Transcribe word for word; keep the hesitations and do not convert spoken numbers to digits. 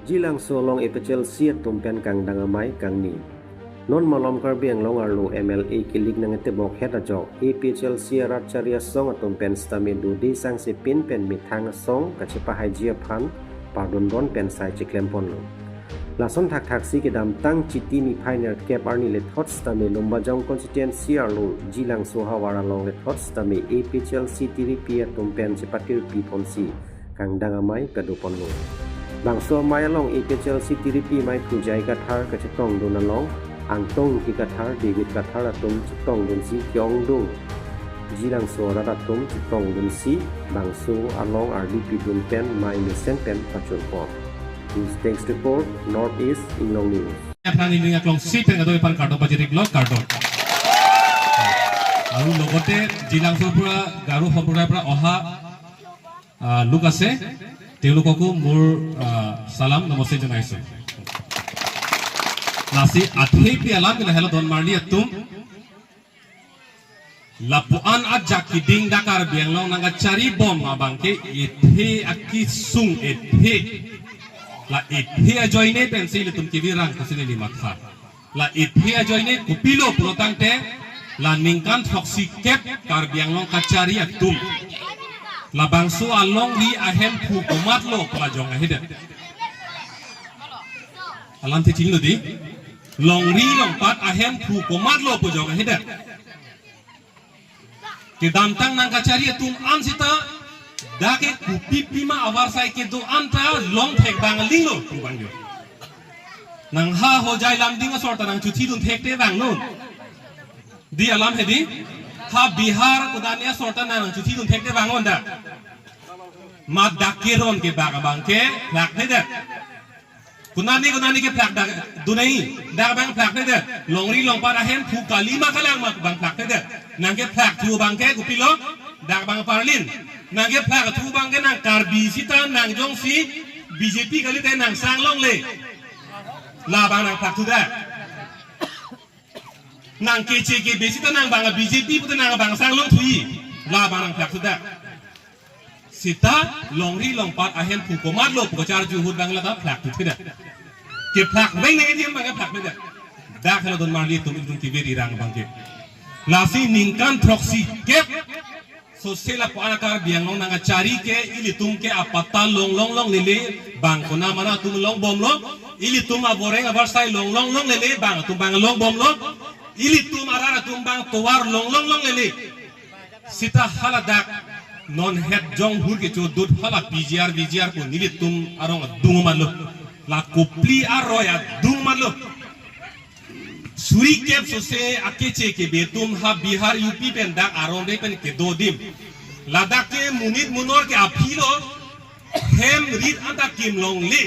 Jilangso along A P H L C atum pen kangdang amei kangni. Non malom Karbi Anglong arlo M L A kilik nangtebok het ajok A P H L C arat chari asong atum pen sitame dode sangse pin pen methang asong kachepahaiji aphan pardundon pen sai chiklemponlo. Lason thakthaksi kedamtang Chiti niphai nerkep arni lethot sitame Lumbajong constituency arlo Jilangso havar along lethot sitame A P H L C tiripi atum pen chepatirpiponsi kangdang amei padoponlo. Bangso amei along A P H L C tiripi meiphu Jai Kathar kachetongdun along Angtong Ingti Kathar, David Kathar atum chetongdunsi ke-ongdung Jilangso arat atum chetongdunsi bangso along ardi pidun pen mei mesen pen pachunpon. News Desk Report, North East Inglong News. Aphrang ining aklong si pen kadoi pan kardom pajiriklo, kardom. আৰু লগতে জিলাংচৰ পৰা গাৰো সম্প্ৰদায়ৰ পৰা অহা, আহ, লোক আছে, তেওঁলোককো মোৰ, আহ, চালাম নমস্তে জনাইছো। Lasi athe pi alam ke lahelo don marli atum. Lapu-an ajak keding dak Karbi Anglong nangkacharibom abangke ethe akesung ethe. La ethe ajoine pensi ilitum kevirang pusi neli matha. La ethe ajoine kopilo pulotangte la ningkan throksi kep Karbi Anglong kachari atum. Labangso alongri ahemphu komatlo pu ajong ahedet. Alamthe chinilo dei. Longri longpat ahemphu komatlo pu ajong ahedet. Kedamtang nangkachari atum an sita dak ke kopi pima avarsai kedo anta longthek bang alinglo pu abang jo. Nang ha Hojai Lumding asor ta nangchuthi dunthekte bangnon. Dei alam he dei. Ha Bihar kudani asor ta nangchuthi dunthekte bangnon da. Mat dak keron kebak abangke phlakthedet. Konani konani kephlak dak dunei, dak abang phlakthedet. Longri longpat ahemphu kali ma kalang ma abang phlakthedet. Nangkephlakthu abangke kopilo, dak abang parlin. Nangkephlakthu abangke nang Karbi sita nang jongsi B J P kalite nang sang longle. Labang nangphlakthudet. Nang keche kebe sita nang abang B J P pute nang abang sang longthui. Labang nangphlakthudet. Sita longri longpat ahemphu komatlo pu kacharju ahut abang lata phlakthuthedet. Kephlak beng nang idiam abang phlakthedet. Dak helo don marli atum itum kevirang abangke. Lasi ningkan throksi kep sose lapu-an Karbi Anglong nangkachari ke ilitum ke apatta long long longlele bang kona mana atum longbomlo. Ilitum aboreng avarsai long long longlele bang atum abang longbomlo. Ilitum arat atum abang tovar long long longlele. Sita haladak non het jong hur kechodut hala P G R, V G R pu nelitum arong adung matlo. La kopli aroi adung matlo. Suri kep sose akeche kebe atum ha Bihar, U P pen dak aron re pen kedo adim. Ladak ke monit monor ke aphilo hem rit anta kim longle.